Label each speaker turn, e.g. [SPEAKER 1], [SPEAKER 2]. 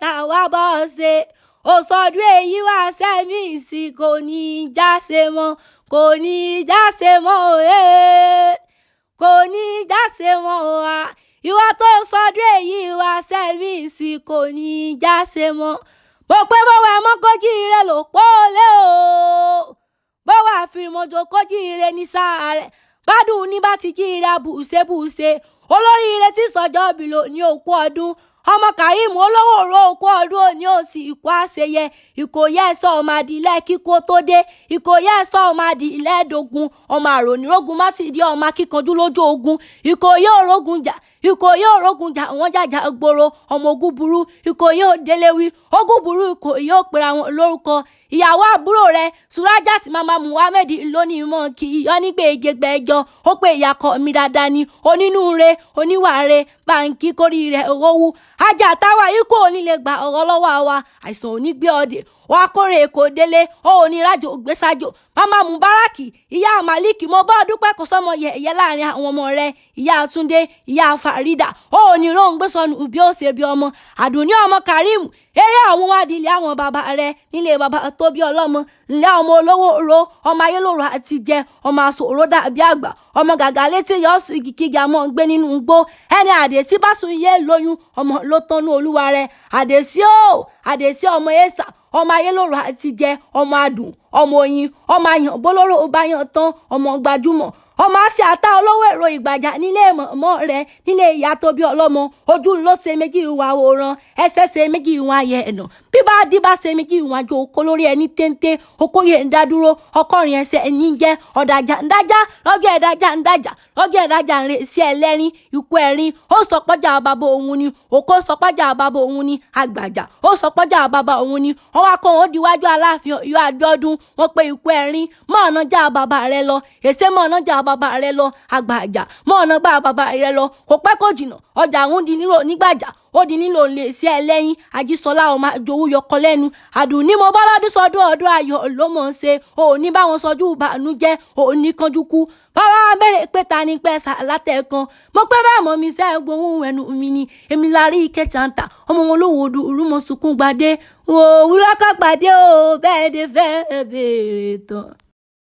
[SPEAKER 1] tàwa bọ́ ṣe. Ó sọdún èyí wá sẹ́mi sí, kò ní í jáse mọ́, kò ní í jáse mọ́ òye, kò ní í jáse mọ́ wa. Ìwà tó sọdún èyí wá sẹ́mi sí, kò ní í jáse mọ́. Mo pé bọ́wọ́ ẹ mọ́ kójú ire lò pọ́ọ́lé o, bọ́wọ́ àfìrìmọ̀jò kójú ire ní sáà rẹ̀ gbádùn ní bá ti jí ire abùṣebùṣe. Olóríire tí sọjọ́ bìlò ní òkú ọdún, ọmọ Karim olówó òró, òkú ọdún òní òsì ìkó àṣeyẹ. Ìkòyí ẹ̀sọ́ ọmọ adìlẹ̀ kíkó tó dé, Ìkòyí ẹ̀sọ́ ọmọ adìlẹ̀ dógún, ọmọ àrònírògùn má ti di ọmọ akíkanjú lójú ogun. Ìkòyí òrógun jà, Ìkòyí òrógun jà, wọ́n jàjà gbòòrò, ọmọ ogun burú. Ìkòyí òdélewí ogun burú, Ìkòyí ò pera wọn lórúkọ. Ìyàwó àbúrò rẹ̀ Surajat mama Muhammed lónìí mọ́ kí iyọ́ nígbèjègbèjọ. Ó pé ìyàkọ̀ mi dáadáa ni, onínúure, oníwàre, báńkì kórì rẹ̀ owó wú ajá táwa yìí kò ní lè gba ọ̀rọ̀ lọ́wọ́ wa. Àìsàn ò ní gbé ọdẹ wàá kórè kò délé, ó ò ní rájò gbèsàjò. Mama Mubaraki, ìyá Malik, mo bá dúpẹ́, kò sọ́mọ yẹ̀yẹ́ láàrin àwọn ọmọ rẹ̀, ìyá Túndé, ìyá Farida. Ó ò ní róhùn gbé sọnù bí ó ṣe bí ọmọ. Àdùnní ọmọ Karim, eré àwọn wádìí ilé àwọn bàbá rẹ̀ nílé bàbá tó bí ọlọ́mọ ńlẹ́, ọmọ olówó ro, ọmọ ayélòrò àti jẹ, ọmọ àsòrò dàbí àgbà, ọmọ gàgà létí yọ̀ọ́sùn igi kíga mọ́ ń gbé nínú igbó. Ẹni àdèsí bá sùn yé lóyún, ọmọ ló tọ́nú olúwa rẹ̀. Àdèsí o, àdèsí ọmọ èsà, ọmọ ayélòrò àti jẹ, ọmọ adùn, ọmọ oyin, ọmọ àyàn bólóró bá yàn tán, ọmọ gbajúmọ̀, ọmọ àṣẹ àtà olówó èrò ìgbàjà nílé mọ̀mọ́ rẹ̀ nílé ìyá tó bí ọlọ́mọ. Ojú ló ṣe méjì ìwà àwòrán, ẹsẹ̀ ṣe méjì ìwọ̀n ayẹ ẹ̀nà, bíbá díbá ṣe méjì ìwọ̀n àjò okó lórí ẹni téńté okóyè ń dádúró ọkọrin ẹsẹ̀ ẹni ń jẹ́ ọ̀dàjà ń dájá lọ́jọ́ ẹ̀dájà ń dájà lọ́jọ́ ẹ̀dájà ń re sí ẹlẹ́rìn ikú ẹ̀rín. Ó sọ pọ́jà bàbá òun ni òkó, sọ pọ́jà bàbá òun ni àgbàjà, ó sọ pọ́jà bàbá òun ni. Wọ́n wá kó wọn díwájú Aláàfin Ọ̀yọ́ Abíọ́dún. Wọ́n pe ikú ẹ̀rín mọ́ ọ̀nà já bàbá rẹ lọ, èsè mọ́ ọ̀nà já bàbá rẹ lọ, àgbàjà mọ́ ọ̀nà gbà bàbá rẹ lọ. Kò pẹ́ kò jìnnà, ọjà ń di nílò nígbàjà, ó di nílò lè sí ẹlẹ́yìn. Ajísọlá ọmọ àjòwú yọkọ lẹ́nu. Àdùnní mo bọ́lọ́dún sọdún, ọdún ayọ̀ ló mọ̀ ń ṣe. Òní báwọn sọjú ìbànújẹ́, òní kanjú kú. Bàbá wa bẹ̀rẹ̀ pé ta ni pẹ́ sà látẹ̀kan. Mo pé bẹ́ẹ̀ mọ̀ mi sẹ́ gbóhùn ẹnu mi ni èmi la rí ike chanta, ọmọ wọn lówó odò òrùmọ̀ sunkún gbadé òwúrọ̀ kọ́ gbadé o bẹ́ẹ̀ de fẹ́ béèrè tán.